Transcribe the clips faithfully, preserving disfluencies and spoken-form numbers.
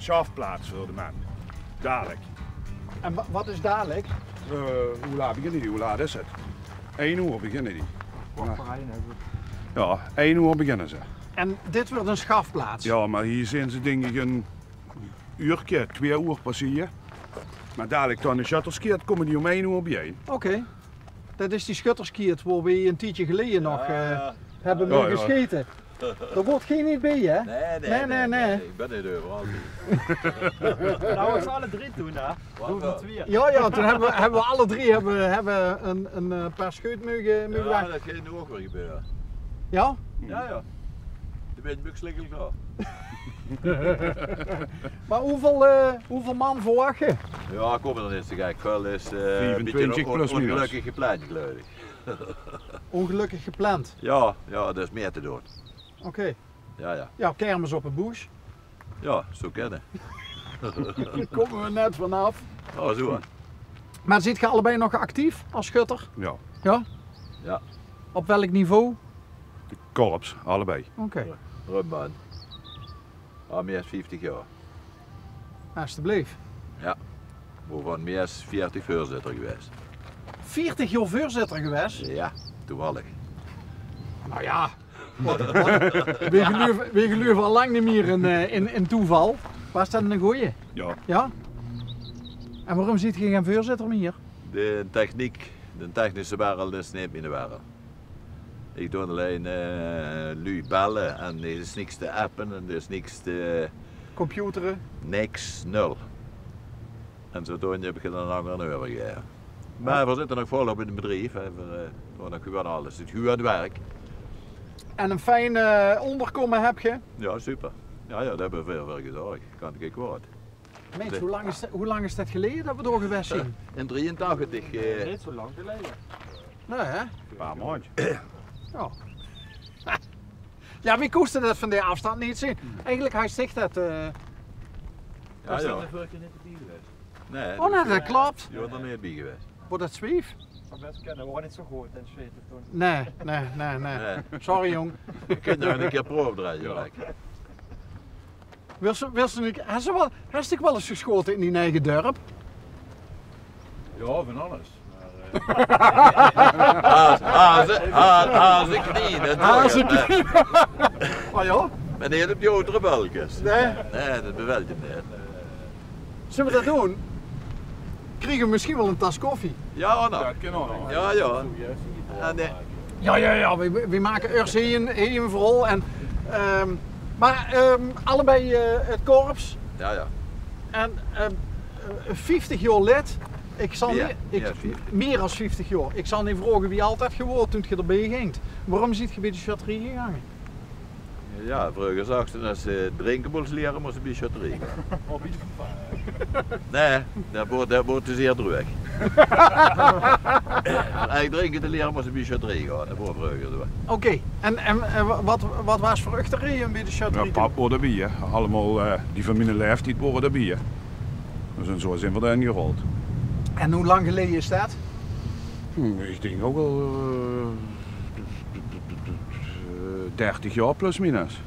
Sjaafplaats veur de man. Dalik. En wa-, wat is dalik? Eh, hoe laat beginne die? Hoe laat is het? Ein oer beginne die. Ja, ein oer beginne ze. En dit wuuert ein sjaafplaats? Ja, maar hie zeen ze, dink ik, ein uurke, twee oer pas hie. Maar dalik dan de sjötterskieët, kómme die óm ein oer biejein. Oké. Det is die sjötterskieët wo we ein tiedje geleje nog, eh, hebbe Ja, ja. gesjete. Dao wuuert gein neet bie, hè? Nae, nae, nae, nae. Ik bin neet euveral bie. Laot we alle drie doon, hè? Doon we twieë. Ja, ja, toen hebbe we, hebbe we alle drie hebbe, hebbe ein, ein, eh, paar sjeut moge, moge Ja, det geit noe ouch weer gebeure. Ja? Ja, ja. De bent bukslikkel klaor. Maar hoeväöl, eh, hoeväöl man verwach ge? Ja, kómme d'r neet zo gek väöl. Is, eh, Viefentwintjig plus minus. Óngelökkig gepland, geluif ik. Óngelökkig gepland? Ja, ja, d'r is mier te doon. Oké. Ja, ja. Ja, kermis op de boes. Ja, zo kinne. Dao kómme we net vanaaf. Oh, zo, hè. Maar zeet ge allebei nog actief als sjötter? Ja. Ja? Ja. Op welk niveau? Korps, allebei. Oké. Rumbaan. Al mier as vieftig jaor. Alstublieft. Ja. Wovan mier as veertig veurzitter gewaes. Veertig jaor veurzitter gewaes? Ja, toevallig. Nou ja, wat, wat, we geluive, we geluive al lang neet mier in, eh, in, in toeval. Waas det ein goeie? Ja. Ja? En waorum zeet ge gein veurzitter mier? De techniek, de technische wereld is neet miene wereld. Ik doon allein, eh, luuj belle en d'r is niks te appe en d'r is niks te Computere? Niks, nul. En zodoende heb ik het aan ein anger euvergegaeve. Maar we zitte nog volop in het bedrief, hè. We, eh, doon nog gewoon alles. Het gewoon werk. En ein fijn, eh, óngerkómme heb ge? Ja, super. Ja, ja, dao hebbe we väöl veur gezorg. Kan ik kwaod. Mins, hoe lang is det, hoe lang is det geleje det we dao gewaes zeen? In drieëntachtig, eh. Neet zo lang geleje. Nae, hè? Ein paar maondje. Ja. Ja, wie kóste det van de aafstand neet zeen? Eigelik, hae zaet det, eh, Ja, ja. Nae, oh, nae, det klop. Je waas d'r neet bie gewaes. Wo det zweef? Zou best kinne, we wore neet zo good in zwete toen. Nae, nae, nae, nae. Nae. Sorry, jóng. Ik kin nog ein kier proef drejje, Rick. Wils se, wils se neet, hes se waal, hes dich waal ens gesjaote in dien eige dörp? Ja, van alles. Maar, eh, haze, haze, haze, haze knie, det Haze knie. Oh ja? Maar neet op die groeate belkes. Nae. Nae, det bevelt je neet. Zulle we det doon? Kriege we misschien waal ein tas koffie. Ja, Anna. Ja, det kan ouch nog. Ja, ja. En, eh, ja, ja, ja, we, we make urs hie ein, hie ein verhaol. En, ehm, maar, ehm, allebei, eh, het korps. Ja, ja. En, ehm, eh, vieftig jaor lid. Ik zal Mier, neet, ik, mier as vieftig. Mier as vieftig jaor. Ik zal neet vraoge wie ald det ge waort toen ge d'rbie gingt. Waorum zeet ge bie de sjötterie gegange? Ja, vreuger zag ze, as ze drinke wils liere, mós ze bie sjötterie. Nae, det waort, det waort te zeer druueg. Óm drinke te liere, mós ze bie sjötterie gaon. Det waort vreuger zo. Oké, en, en, en wa-, wat, wat waas veur uch de raeje óm bie de sjötterie te... Ja, pap waor d'rbie, hè. Allemaol, eh, die van miene laeftied wore d'rbie, hè. Dus en zo zeen we d'rin gerold. En hoe lang geleje is det? Hm, ik dink ouch al, eh, dertig jaor plus minus.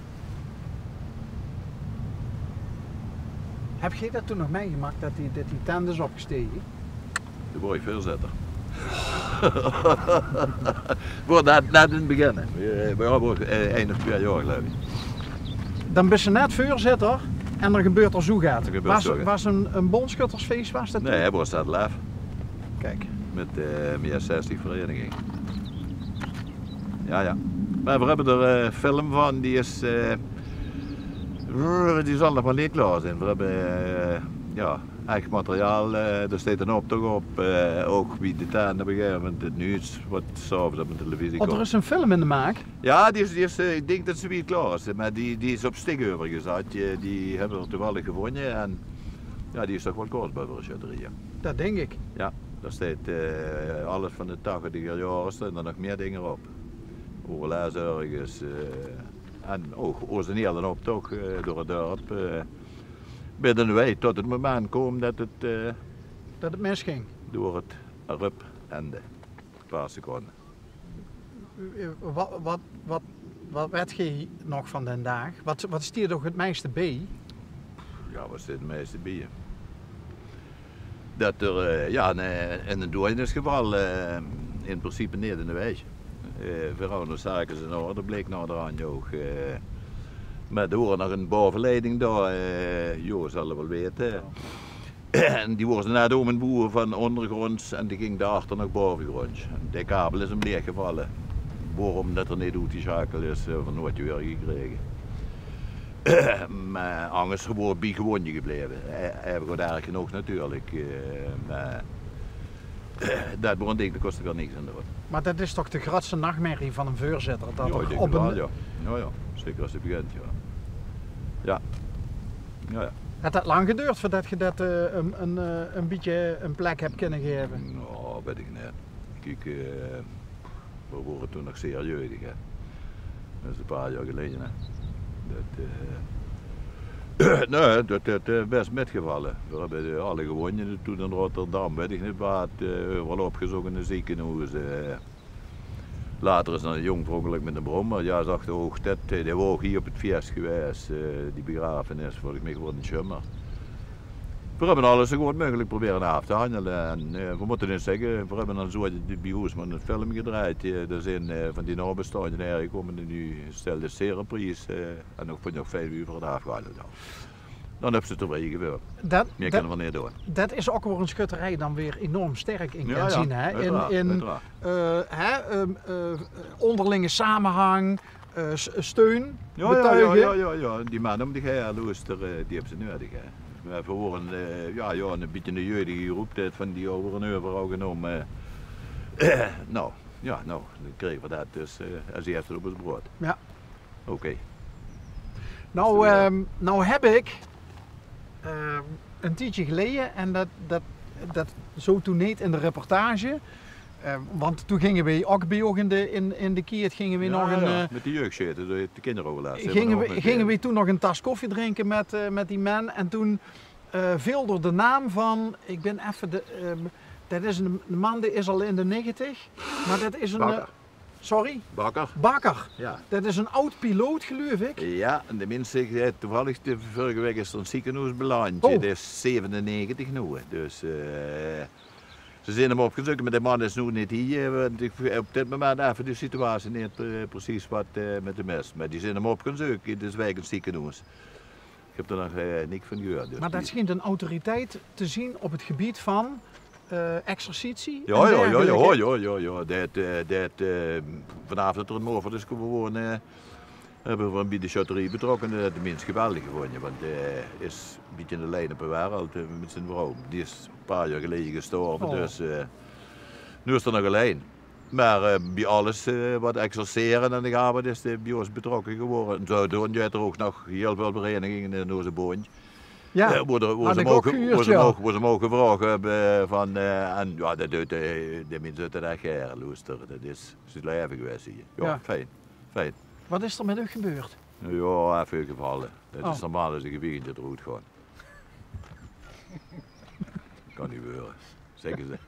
Heb ge det toen nog mitgemaak, det die, det die tent is opgestege? Toen waor ik veurzitter. Waor net, net in het begin. Ja, waor, eh, ein of twee jaor, geluif ik. Dan bis se net veurzitter en dan gebeurt d'r zo get. D'r gebeurt zo get. Waas, waas ein, ein bóndsjöttersfees, waas det toen? Nae, waas det laaf. Kiek. Mit, eh, mier as zestig verenigingen. Ja, ja. Maar we hebbe d'r, eh, film van, die is, eh, die zal nog maar neet klaor zeen. We hebbe, eh, ja, ech materiaal, eh, d'r steit ein optoch op, eh, ouch wie de tent op ein gegaeve moment, het nuuts, wat 's aoves op de televisie kump. Oh, d'r is ein film in de maak? Ja, die is, die is, eh, ik dink det ze weer klaor is, maar die, die is op Stig euvergezat. Die, die hebbe we toevallig gevónje en ja, die is toch waal kostbaar veur ein sjötterie, ja. Det dink ik. Ja, d'r steit, eh, alles van de tachtiger jaore, staon d'r nog mier dinger op. Oorlog örges, eh, en ouch ozze hiele optoch, eh, door het dörp, eh, bie de wei tot het moment koom det het, eh, det het misging. Door het rup ende. Paar seconde. Wat, wat, wat, wat wet ge nog van den daag? Wat, wat is dich toch het meiste bie? Ja, wat zit 't meiste bie? Dat er, eh, ja, in, eh, in 'n doeëne is gevalle, eh, in principe neet in de waeg. Eh, veur ós zake is in orde, bleek naderhand ouch, eh, mer d'r woor nog 'n boveleiding dao, eh, jo, zal 't wel weite. En die woor ze nao de omen boewe van óngergrónds en die ging daarachter nog bovegrónds. En de kabel is 'm leeg gevalle. Waorum dat er neet oetgesjakeld is, eh, van nooit weer gekrege. Mer angers woor bie gewónje gebleve. Eh, effe good erg genóg natuurlik. Eh, mer dat woor 'n ding, dao kóste weer niks aan doon. Mer dat is toch de grootste nachtmerrie van 'n veurzitter? Dat Ja, ik dink 't wel, ja. Ja, ja. Zeker as 't begint, ja. Ja. Ja, ja. Haet dat lang geduurd veurdat ge dat, eh, 'n, 'n, eh, 'n bietje 'n plek hebt kinne gaeve? No, weit ik neet. Kiek, eh, we wore toen nog zeer jeugdig, hè. Dat is 'n paar jaor geleje, hè. Dat, eh, nee, dat haet, eh, bes mitgevalle. We hebbe de, alle gewónje toen in Rotterdam, weit ik neet waat, eh, euveral opgezoch in de zekenhoeze, eh. Later is dan 'ne jóng verongeluk mit 'ne brommer. Ja, zag de hoogte, eh, dae woor ouch hie op 't fieës gewaes, eh, die begrafenis, volges mich woor 't in Sjummer. Veer höbbe alles zo good meugelik probere aaf te handele. En, eh, veer mótte ins zègke, veer höbbe dan zo bie ós mer 'n film gedrejd. Eh, dao zeen, eh, van die naobestaonde haer gekómme en die stelde zeer op pries, eh, en ouch, vónj ich ouch fijn wie veer 't aafgehandeld hadde. Dan höbs se 't d'r weer gebeurd. Dat, Mieë dat, kinne veer neet doon. Dat is ouch woor 'n schutterie dan weer enorm sterk in kan zien, hè? In, uiteraard, in, uiteraard. Eh, hè, ehm, eh, óngerlinge samehang, eh, s-, steun, Ja, ja, ja, betuige. Ja, ja, ja. Die man óm dich haer, loester, eh, die höbs se neudig, hè. Mer veer wore, eh, ja, ja, 'n bietje 'n jeugdige groep, dat van die awwere euver ouch genómme. Eh, no, ja, no, dan krege veer dat dus, eh, es ierste op ós brood. Ja. Oké. Nou, ehm, nou heb ik, ehm, een tijdje geleden, en dat, dat, dat zo toen niet in de reportage, eh, want toen gingen we ook bij oog in de, in, in de kiet gingen we nog een, eh, met de jeugdsjeet, de kinderoverlast, gingen we toen nog een tas koffie drinken met, eh, met die man. En toen, eh, viel er de naam van, ik ben even de, ehm, dat is een, de man die is al in de negentig, maar dat is een, eh, Bakker. Sorry? Bakker. Bakker. Ja. Dat is een oud-piloot, geloof ik. Ja, en de minse, eh, toevallig de vörige waek is er in 't zekenhoes beland. Oh. Dae is zevenennegentig noe, hè. Dus, eh, ze zeen 'm opgezoch, mer de man is noe neet hie, eh, want ik, op dit moment effe de situatie neet, eh, precies wat, eh, met 'm is. Mer die zeen 'm opgezoch, 't is waek in 't zekenhoes. Ik heb d'r nog, eh, niks van gehuurd, dus. Maar dat schijnt een autoriteit te zien op het gebied van, eh, exercitie en dergelijke. Ja, ja, ja, ja, ja, ja. Dat, eh, dat, eh, vanaaf dat er in Moorveld is kómme wone, eh, hebbe veer 'm bie de sjötterie betrokke. En dat haet de mins geweldig gevónje, want dae is 'n bietje allein op de wereld, eh, met zien vrouw. Die is 'n paar jaor geleje gestorve, dus, eh, noe is er nog allein. Mer, eh, bie alles, eh, wat exerceren aan de gabe is, eh, bie ós betrokke gewore. En zodoende haet er ouch nog hiel väöl verenigingen in ózze bóndj. Ja, eh, wo er, wo ze 'm ouch, wo ze 'm ouch gevraog höbbe van, eh, en ja, dat deit de, de mins deit dat ech gaer, loester. Dat is zien laeve gewaes hie. Ja, fijn, fijn. Wat is er met u gebeurd? Ja, effe gevalle. Dat is normaal es ich e weekendje d'roet gaon. Kan neet weure. Zègke ze.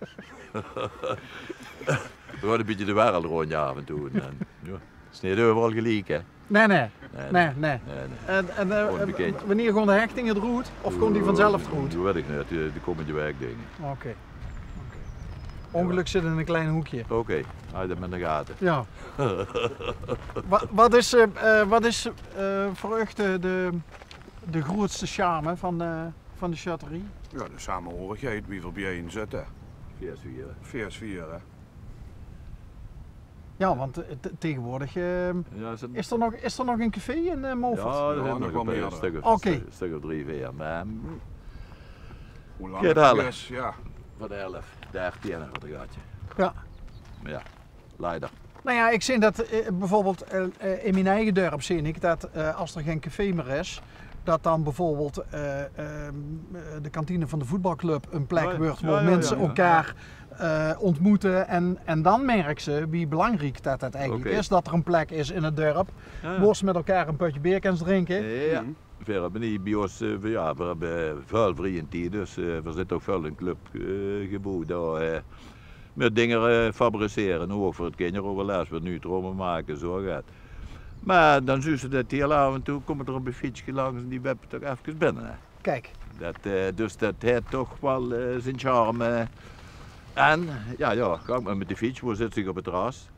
Veer gaon e bietje de wereld róndj aaf en toe. En, ja, 't is neet euveral geliek, hè? Nae, nae. Nae, nae. En, en, eh, wanneer gaon de hechtinge d'roet? Of gaon die vanzelf d'roet? Dat weit ich neet. Die, die kómme die waek, dink ich. Oké. Oké. Óngelök zit in e klein hoekje. Oké. Haaj dat mer in de gate. Ja. Wa-, wat is, eh, eh, wat is, eh, veur uch de, de, de groetste charme van, eh, van de sjötterie? Ja, de samehorigheid, wie veer biejein zitte. Feesviere. Feesviere. Ja, want, eh, te-, tegenwoordig, eh, is er nog, is er nog een café in, eh, Moorveld? Ja, er zeen nog e paar, stuk of, stuk of drie, veer. Mer, mm, hoe lang het is, ja. Van elf, dertien en wat e gaatje. Ja. Mer ja. Nou ja, ik zeen dat, eh, bijvoorbeeld, eh, eh, in mien eige dörp zeen ik dat, eh, as er gen café mier is, dat dan bijvoorbeeld, eh, ehm, eh, de kantine van de voetbalclub een plek wuuert wo minse elkaar, eh, ontmoete. En, en dan merks se wie belangriek dat dat eigelik is, dat er een plek is in het dörp wo se met elkaar een pötje beer kens drinke. Ja. Veer höbbe hie bie ós, eh, veer, ja, veer höbbe väöl vrieje tied, dus, eh, veer zitte ouch väöl in club, eh, geboew. Dao, eh, mit dinger, eh, fabricere, noe ouch veur 't kinjeroverles, wat noe trome make, zo get. Mer dan zuus se dat hiel aaf en toe kómme d'r op e fietsje langs en die wippe toch efkes binne, hè. Kiek. Det, eh, dus det haet toch waal, eh, zien charme. En, jao, jao, gaon mer mit de fiets, wo zits se op 't terras?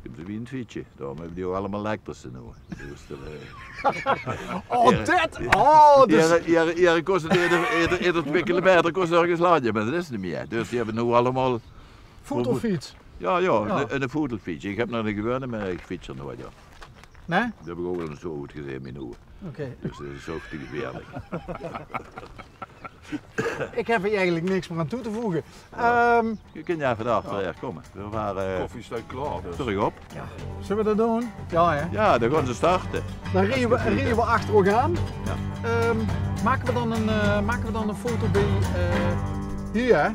Kums se bie 't fietsje. Daorum höbbe die ouch allemaol elektrische noe. Dus, eh, oh, det! Oh, dus hie, hie, hie kós 't eder, eder, eder twieë kilometer kós se örges laadje, mer det is neet mieë. Dus die höbbe noe allemaol Voedelfiets? Jao, jao, jao. Ein, ein voedelfiets. Ich höb nog eine gewone, mer ich fiets d'r noeats, jao. Nae? Die höb ich ouch al ins zo good gezeen, mien oe. Oké. Dus det is ouch te gevieërlik. Ich höb hie eigelik niks mieë aan toe te voege. Jao. Ehm, geer kint jao vandaag weer kómme. Veer vare, eh, koffie steit klaor, dus trök op. Jao. Zölle v'r det doon? Jao, hè? Jao, dan gaon ze starte. Dan rieje v'r, rieje v'r achter uch aan. Jao. Ehm, make v'r dan ein, eh, make v'r dan ein foto bie, eh, hie, hè?